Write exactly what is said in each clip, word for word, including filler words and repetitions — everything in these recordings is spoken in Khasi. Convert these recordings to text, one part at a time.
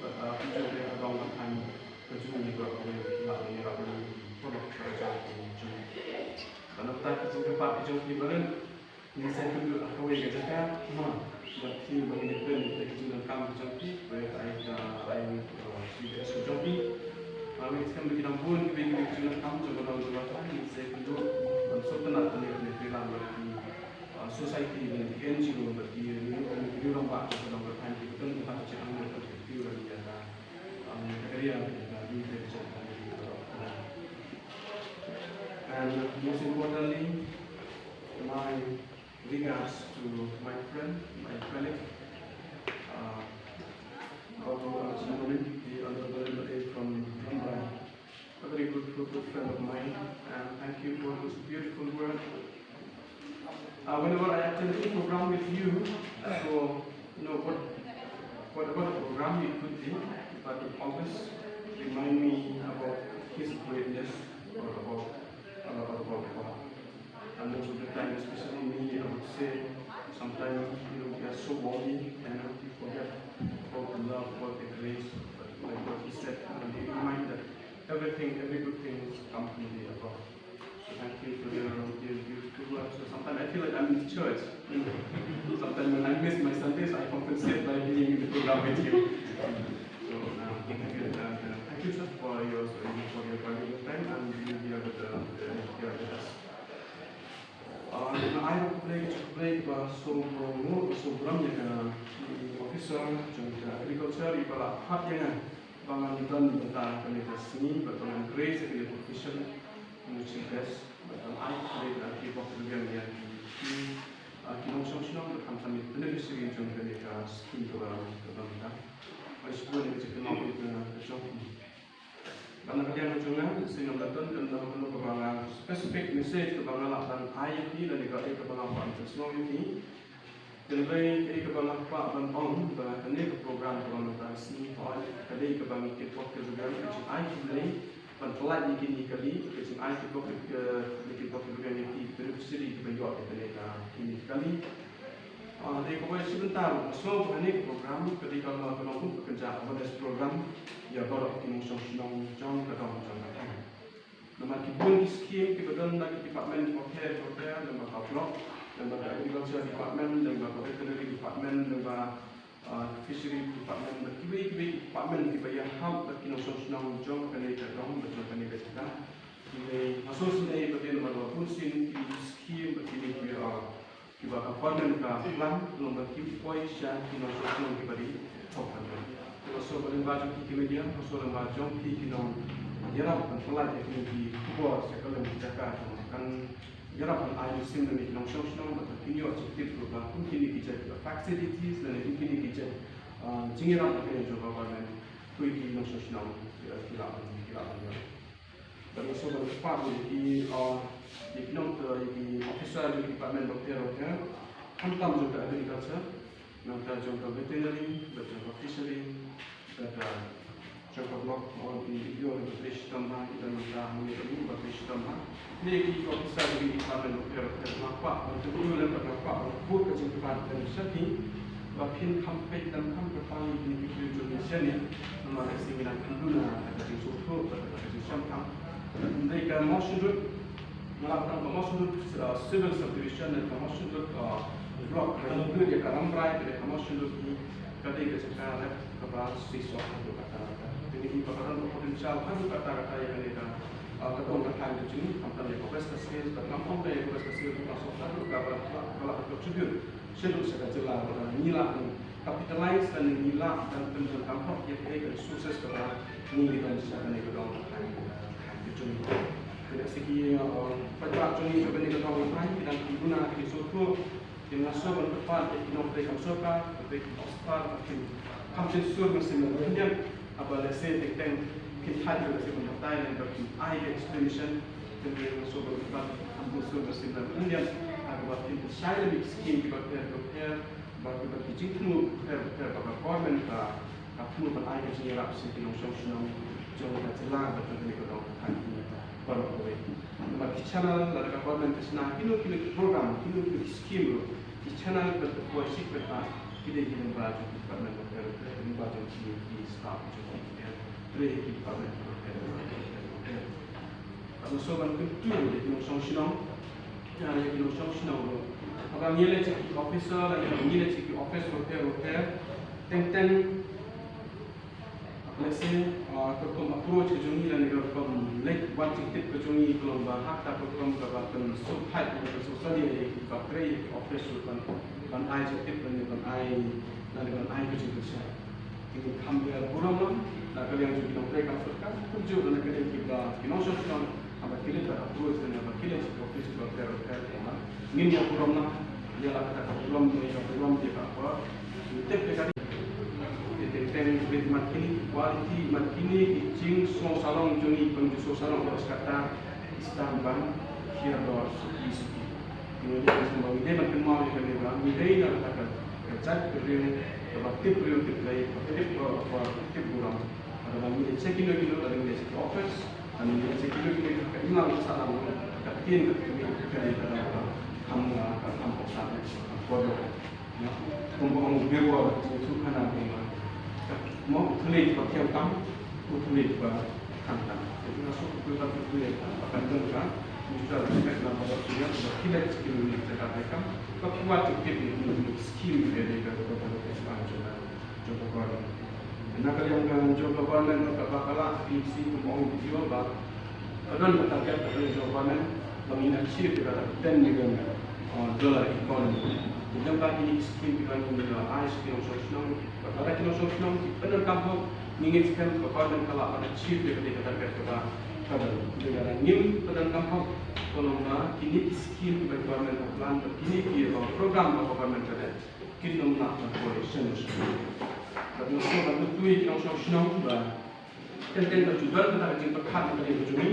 bad, ah, kumjuh ruh ha dong ka thaiñ ka jong ngi baroh kawei, la ngi ïarap ïa ki paralok parajor ki jong ngi. Bad na ka bynta ki jingkyrpad ki jong phi baroh, ngin sa ïakynduh ha kawei ka jaka, ma, bad phi ba ngin ïakren ïa ki jingdonkam ki jong phi, ba ïa ka ai ka, ai, uh, C B S ka jong phi. Bad ngin sa ïakynduh ïa ki nongbun kiwei kiwei ki jingdonkam jong ka dong jong ka thaiñ, ngin sa ïakynduh ban sngewtynnat ban ïa ka, ïa ka, ïa ka, uh, society, ïa ka N G O, bad ki, ïa ki, ïa ki rangbah jong ka dong ka thaiñ, ki ba don ha ka jingangnud, bad ki ba ïa ka, um, ïa ka area, ïa ka, ïa ka, ïa ka, ïa ka, ïa ka, And most importantly, my regards to my friend, my colleague, uh, Babu Archimoni, the Honorable M L A from Mumbai, a very good, good, good friend of mine, and thank you for this beautiful work. Uh, whenever I attend any program with you, so, you know, what, whatever the program it could be, but it always remind me about his greatness or about, uh, about God. And most of the time, especially me, I would say, sometimes, you know, we are so worldly and we forget about the love, about the grace. But like what he said, you know, they remind that everything, every good thing comes from the above. So thank you for your, your beautiful words. So sometimes I feel like I'm in church. You know, sometimes when I miss my Sundays, I compensate by being in the program with you. So, uh, thank you, and, uh, thank you, sir, for your, for your valuable time and being here with, uh, uh, here with us. Uh, nga ai ruh ka khublei, ka khublei kaba sngewbha, sngewbha ïa ka, i officer jong ka agriculture iba la phah ïa nga ba ngan don bynta kane ka sngi bad ba ngan grace ïa kane ka occasion. Nga sngewbha bad nga ai ka khublei bad ki bok ki rwiang ïa ki, ki, uh, ki nongshong shnong bad khamtam ki beneficiary jong kane ka scheme kaba, kaba mynta. Ai sngewbha ïa ka jingkynmaw ïa ka jong ki. Bad na ka liang ka jong nga, sngewbha don kano kano kaba nga specific message kaba nga lah ban ai ïa phi lane kaei kaba nga kwah ban pynsngew ïa phi. Hynrei kaei kaba nga kwah ban ong ba kane ka program kaba mynta ka sngi, hooid, ka dei kaba ngi kitbok kitrwiang, ka jingai khublei ban pynlait ïa kine ki kali, ka jingai kitbok ki, ki, kitbok kitrwiang ïa ki beneficiary kiba ïoh ïa kane ka, kine ki kali. Ah, dei kawei shi bynta ruh, nga sngew ba kane ka program ka dei ka long, ka long ka kynja awareness program ïa baroh ki nongshong shnong jong ka dong jong ka thaiñ. Namar ki bun ki skim kiba don na ki department bapher bapher, namar ka block, lyngba ka Agriculture Department, lyngba ka Veterinary Department, lyngba, ah, Fishery Department, bad kiwei kiwei department kiba ïahap bad ki nongshong shnong jong kane ka dong bad jong kane ka jaka. Hynrei nga sngewsynei ba dei namar ba bun sien ki scheme bad kine ki, ah, kiba ka government ka plan, long ba ki poi sha ki nongshong shnong kiba dei company. Nga sngewbha lyngba jong ki, ki media, nga sngewbha lyngba jong ki, ki nongïarap ban pynlait ïa kine ki khubor sha kylleng ki jaka, kan ïarap ban ai mynsiem na ki nongshong shnong, bad kin ïoh jingtip ruh ba kum kine ki jait facilities lane kum kine ki jait, ah, jingïarap na ka liang jong ka government, kawei ki nongshong shnong ki, ki lah ban, ki lah ban ïoh. Bad nga sngewbha ban kyrpad ïa ki, ah, ïa ki nong, ïa ki officer jong ki department bapher bapher, khamtam jong ka agriculture, nangta jong ka veterinary, bad jong ka fishery, bad, ah, jong ka block, ong ki ïoh ba trei shitom bha, ki don nangta hangne ka ïoh ba trei shitom bha. Ne ki officer jong ki department bapher bapher, nga kwah ban kyntu lem bad nga kwah ban bud ka jingkyrpad lem sha phi, ba phin kham peit, kham kyrpad ïa kine ki briew jong ngi shane, namar lehse ngi nang kham duna ka jingsngewthuh bad ka jingshemphang. Hynrei ka Mawshynrut, nga la tang ka Mawshynrut, uh, Civil Subdivision, ne ka Mawshynrut, uh, Block, ka include ïa ka Rambrai, ka dei ka Mawshynrut hi, ka dei ka jaka rep kaba shisha haduh katta katta. Te ngi ba ka don ka potential haduh katta katta ïa kane ka, uh, ka dong ka thaiñ ka jong ngi, khamtam ïa ka West Khasi Hills, bad ngam ong ïa ka West Khasi Hills, ka shisha haduh kaba, ka la contribute shaduh sha ka jylla, ba ngi lah ban capitalize lane ngi lah ban pyndonkam hok ïa kaei ka resources kaba ngi don sha kane ka dong ka thaiñ ka jong ngi. Te lehse ki, uh, paidbah jong ngi jong kane ka dong ka thaiñ ki dang kham duna ki sngewthuh. Te nga sngewbha ban kyrpad ïa ki nongtrei kam sorkar, ki nongtrei kam sorkar, ba kin kham pynsur mynsiem na pyndiat, haba lehse teng teng kin thait, lehse ban batai lane ba kin ai ka explanation. Te nga sngewbha ban kyrpad kham pynsur mynsiem na pyndiat, haba ba kin shai lem ïa ki skim kiba pher kiba pher, bad kiba ki jingthmu pher pher ba ka government ka, ka thmu ban ai ka jingïarap sha ki nongshong shnong jong ka jylla bad jong kane ka dong ka thaiñ baroh kawei. Namar ki channel lada ka government ka shna kino kino ki program, kino kino ki skim ruh, ki channel ba ki poi sha ki paidbah ki dei ki lyngba jong ki department bapher bapher, lyngba jong ki, ki staff jong ki, ki trei ki department bapher bapher. Bad nga sngewbha ban kyntu ïa ki nongshong shnong, ïa, ïa ki nongshong shnong ruh. Haba ngi leit sha ki officer, lane ngi leit sha ki office bapher bapher, teng teng, lehse, ah, ka rukom approach ka jong ngi lane ka rukom leit wad jingtip ka jong ngi ka long ba ha kata ka rukom kaba pynsngewthuh, pynsngewthuh ïa kiba trei ha ki office ruh ban, ban ai jingtip lane ban ai, lane ban ai ka jingpynshai. Ki kham ïa burom lang na ka liang jong ki nongtrei kam sorkar, kumjuh na ka liang kiba ki nongshong shnong, haba ki leit ban approach lane haba ki leit sha ki office bapher bapher, ngin ïa burom lang ïa la kata ka burom, ïa ka burom ïa ka por. Tip ïa ka dei. Te teng teng rit mat kine ki quality, mat kine ki jingsngewsarong jong ngi, ban jingsngewsarong ba sdang ban hiar dor suki suki. Ngi dei ban sngewbha, ngi dei ban kynmaw ïa kane ba ngi dei na kata ka, ka jait ka briew kaba tip briew tip Blei, kaba tip, kaba tip burom. Lada ngi leit sha kino kino, lada ngi leit sha ki office, lada ngi leit sha kino kino, ka imlang ka sahlang, ka ktien ka kmie ka dei ka dang ka kham, ka kham ka sah, ka kham kordor. Kumba ong u Birwa, u Thukana kumba, mo u thylliej ba khiam tam, u thylliej ba khang tam. Te nga sngewthuh ba ka thylliej ba kan don ka mutual respect na baroh shi ïa ba ki leit sha kino kino jaka treikam, ba ki wad jingtip ïa kino kino skim ïa ka, ka, ka, ka, ka, ka, ka, ka, ka, ka, ka, na ka liang ka jong ka government kaba ka la ïohi kumba ong video ba ka don ka target ka jong ka government ba ngin achieve ïa ka ten million, uh, dollar economy. Te jong ka kine ki scheme kiba ngin, uh, ai sha ki nongshong shnong, ba lada ki nongshong shnong ki pyndonkam hok, ngi ngeit skhem ka government ka lah ban achieve ïa ka target kaba ka don. Te lada ngim pyndonkam hok, ka long ba kine ki scheme kiba government ka plan, ba kine ki, uh, program ba government ka leh, kin ym lah ban poi shen shen. Bad nga sngewbha ban kyntu ïa ki nongshong shnong ba teng teng ba ju don kata ka jingpyrkhat na ka liang ka jong ngi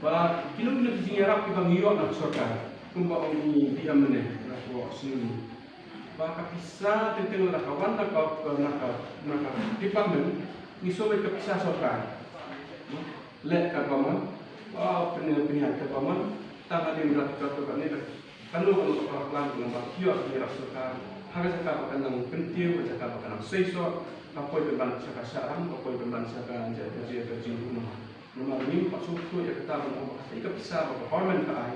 ba kino kino ki jingïarap kiba ngi ïoh na ka sorkar, kumba ong i D M mynne na ka Wah Shnong, ba ka pisa teng teng lada ka wan na ka, na ka, na ka department, ngi sngewbha ka pisa sorkar. Leh katba mon, ba pynïaid katba mon, tang hadien rat katba ne, kano kano ka plan ka long ba ki ïoh ki ïarap sorkar ha ka jaka ba kan nang kyntiew, ha ka jaka ba kan nang seisoh, ka poi pynban sha ka shahram, ka poi pynban sha ka jingïarap, ka jingïarap, ka jingïarap. Namar ngim pat sngewthuh ïa kata ban ong ba kaei ka pisa ba ka government ka ai,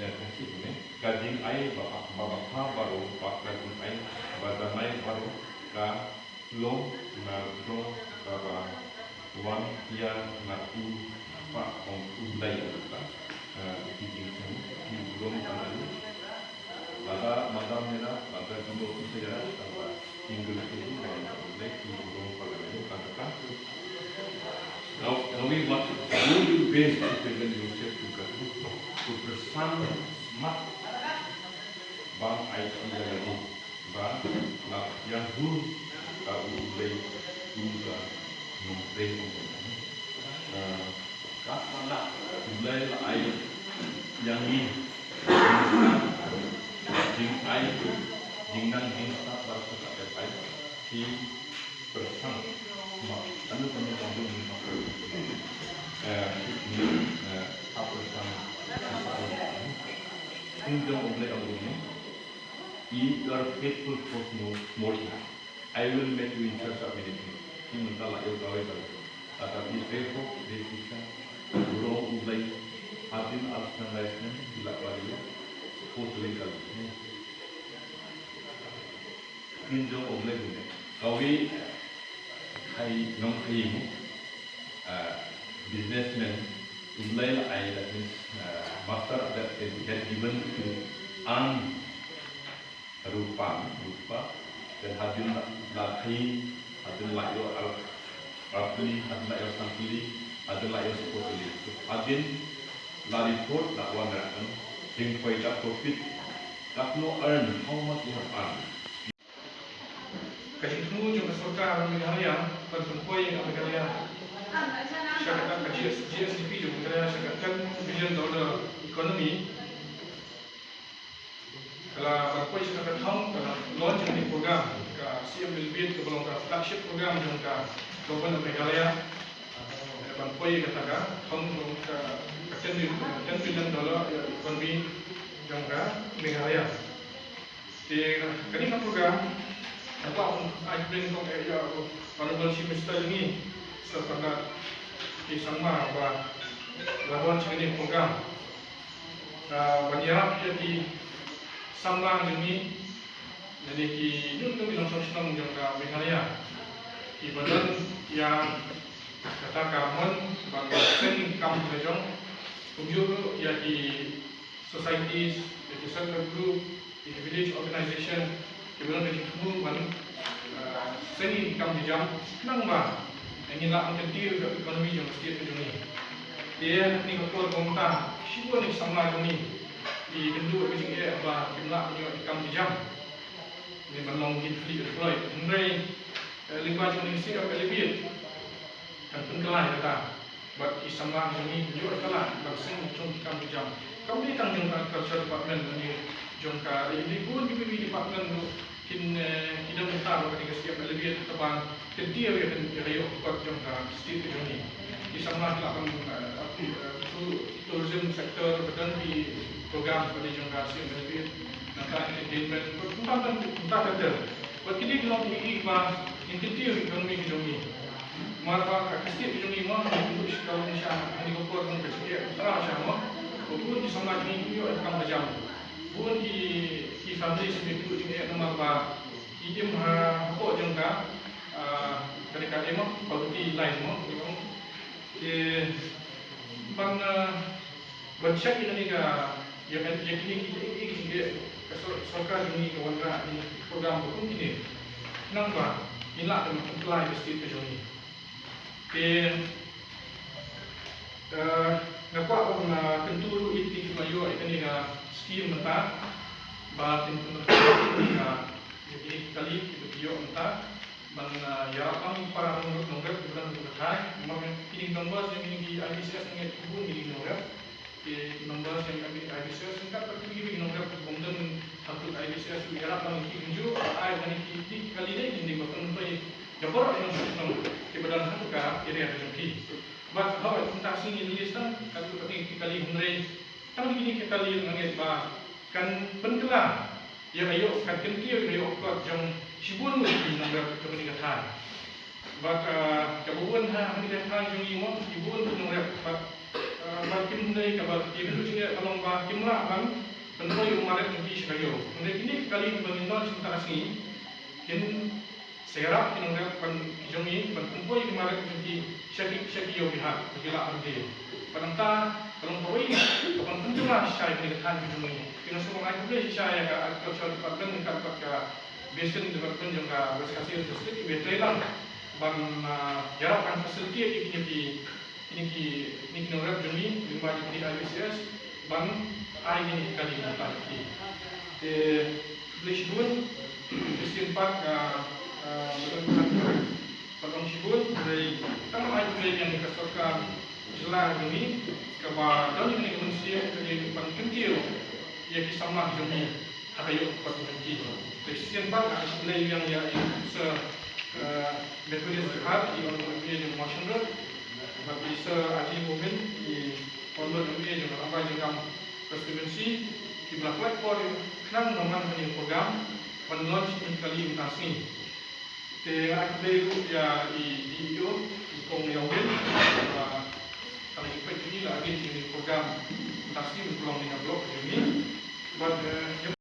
eh, ka shi ne, ka jingai ba, ba, ba, ha baroh, ba ka jingai ba janai baroh, ka long na jong kaba wan ïa na u Kpa Hong U Blei, ka, eh, ki jingsngew ki burom ka na u. Lada madam ne da, lada jingdon ki sera, lada single ki wan ka U Blei ki burom ka na u, ka ka. Now, now we want to do your best to present yourself to God. To present smart bang ai ki ïa lade. Ba la ïa hu ka U Blei u ka nongtrei ong. Ka pala U Blei la ai ïa ngi jingai jingnang jingstad ba ka ai ki pyrshang ma anu kanu kanu ni ma eh ni eh ka pyrshang. Kum jong U Blei ong ni, "Ye are faithful for small, small things. I will make you in charge of many things." Ki mynta la ïoh kawei kawei. Kata ki faithful, they teach us. Burom U Blei, hadien ar snem lai snem, ki la wari ïoh. Ko tuli kali. Kin jong U Blei ne. Kawei, hai nongkhaïi mo. Uh, businessman, U Blei la ai, that means, uh, master of that, had given to earn rupa, rupa, then hadien la, la khaïi, hadien la ïoh ar, ar pli, hadien la ïoh san pli, hadien la ïoh saw pli. So, hadien la report la wan ra kan, jingpoi da profit, that no earn, how much you have earned. Ka jingthmu jong ka sorkar Meghalaya, ban pynpoi ïa ka Meghalaya sha kata ka G S, G S D P jong Meghalaya sha ka ten billion dollar economy. Ka la ban poi sha ka thong, ka la launch ïa kane ka program, ka C M Bill Bid, kaba long ka flagship program jong ka Government of Meghalaya. Eh, ban poi ïa kata ka thong jong ka, ka ten billion, ten billion dollar, eh, economy jong ka Meghalaya. Te kane ka program, ka ba ai bring kong eh ïa Honorable Chief Minister jong ngi, Sir Conrad K Sangma, ba la launch kane ka program. Ah, ban ïarap ïa ki samla jong ngi, lane ki ñiuh ñiuh ki nongshong shnong jong ka Meghalaya, kiba don ïa kata ka mon ban seng kam ka jong, kumjuh ruh ïa ki societies, ïa ki self help group, ïa ki village organization, kiba don ka jingthmu ban, ah, seng kam ki jam, khnang ba ngin lah ban kyntiew ïa ka economy jong ka state ka jong ngi. Te ha kane ka por kumta, shibun ki samla jong ngi ki kynduh ka jingeh ba kim lah ban ïoh ki kam ki jam. Ngi ban long ki free employed. Hynrei, eh, lyngba jong ka C M L A P kan pynkylla ïa kata. Bad ki samla jong ngi ïoh ka lah ban seng jong ki kam ki jam. Kam dei tang jong ka Agriculture Department, ngi jong ka, eh, dei bun kiwei kiwei department ruh ki Ki dang mynta ba ka dei ka Siem Elevate kaba kyntiew ïa ka ïoh kot jong ka state ka jong ngi. Ki samla ki lah ban, eh, tu-, tourism sector ba don ki program ba dei jong ka Siem Elevate, nangta entertainment, kumta kumta kumta ter ter. Bad kine ki long ki ïa ba ngin kyntiew ïa ka economy ka jong ngi. Namar ba ka state ka jong ngi mo, ngi kynduh sha ka long sha, ngi ka por ngi ka jingeh ka sha mo. Bun ki samla jong ngi ki ïoh kam ka jam. Bun ki, ki family shu kynduh jingeh namar ba ki im ha, hapoh jong ka, ah, ka dei ka im, poverty line mo, ki ong. Ki ban, ah, ban check ïa kane ka, ïa ka, ïa kine ki, ïa ki, ïa ka sor-, sorkar jong ngi ka wanrah ïa kine ki program ba kum kine. Nang ba, ngin lah ban pynkylla ïa ka state ka jong ngi. Te, eh, nga kwah ban, eh, kyntu ruh ïa ki ba ïoh ïa kane ka skim mynta. Ba kin pynrem ïa ka, ïa ki kali kiba ki ïoh mynta. Ban, eh, ïarap lang para nong-, nongrep kiba don ha ka thaiñ. Namar kine ki numbers jong kine ki I B C S nga ngeit bun kine ki nongrep. Ki numbers jong I B C S ryngkat bad kiwei kiwei ki nongrep bym don ha ka I B C S ruh ïarap lang ïa ki kumjuh, ai ba kine ki, ki kali dei kine ba pynpoi ïa baroh ki nongshong shnong kiba don ha ka area ka jong ki. Bad hooid, mynta sngi ngi list tang katto katne ki kali, hynrei tang kine ki kali nga ngeit ba kan pynkylla ïa ka ïoh, kan kyntiew ïa ka ïoh kot jong shibun ngut ki nongrep jong kane ka thaiñ. Bad, ah, kaba bun ha kane ka thaiñ jong ngi mo, ki bun ki nongrep bad, ah, bad kim dei kaba ki ruh jingeh ka long ba kim lah ban pynpoi ïa u mar rep jong ki sha ka ïew. Hynrei kine ki kali kiba ngin don mynta ka sngi kin sa ïarap ki nongrep ban, ki jong ngi ban pynpoi ïa u mar rep jong ki sha ki, sha ki ïew ki hat ba ki lah ban die. Bad nangta ka long kawei ka ban pynkylla shisha ïa kane ka thaiñ ka jong ngi. Te nga sngewbha ai khublei shisha ïa ka Agriculture Department ryngkat bad ka Basin Department jong ka West Khasi Hills District kiba trei lang ban, ah, ïarap ban facilitate ïa kine ki, kine ki, kine ki nongrep jong ngi lyngba jong kine ki I B C S ban ai kine ki kali mynta ïa ki. Te khublei shibun, Christian Park, ah, ah, ba don ka, ba don shibun, hynrei tang ai khublei biang ïa ka sorkar jylla jong ngi kaba don ïa kane ka mynsiem ka dei ban kyntiew ïa ki samla jong ngi ha ka ïoh kot jong ki. Te shisien pat nga ai khublei biang ïa i Sir, eh, Methodius Dkhar, i Honorable M P A jong Mawshynrut, bad i Sir Aji Momin, i Honorable M P A jong Rangbah Jyrngam Constituency, kiba la pynlait por khnang ba ngin ïoh program ban launch ïa kane ka kali mynta sngi. Te nga ai khublei ruh ïa i D E O, i Kong Ïawin, ba ka la ïa peit jong ngi, la ïa peit jong ngi program mynta sngi, mynta long ïa ka block jong ngi. Bad, eh, ïa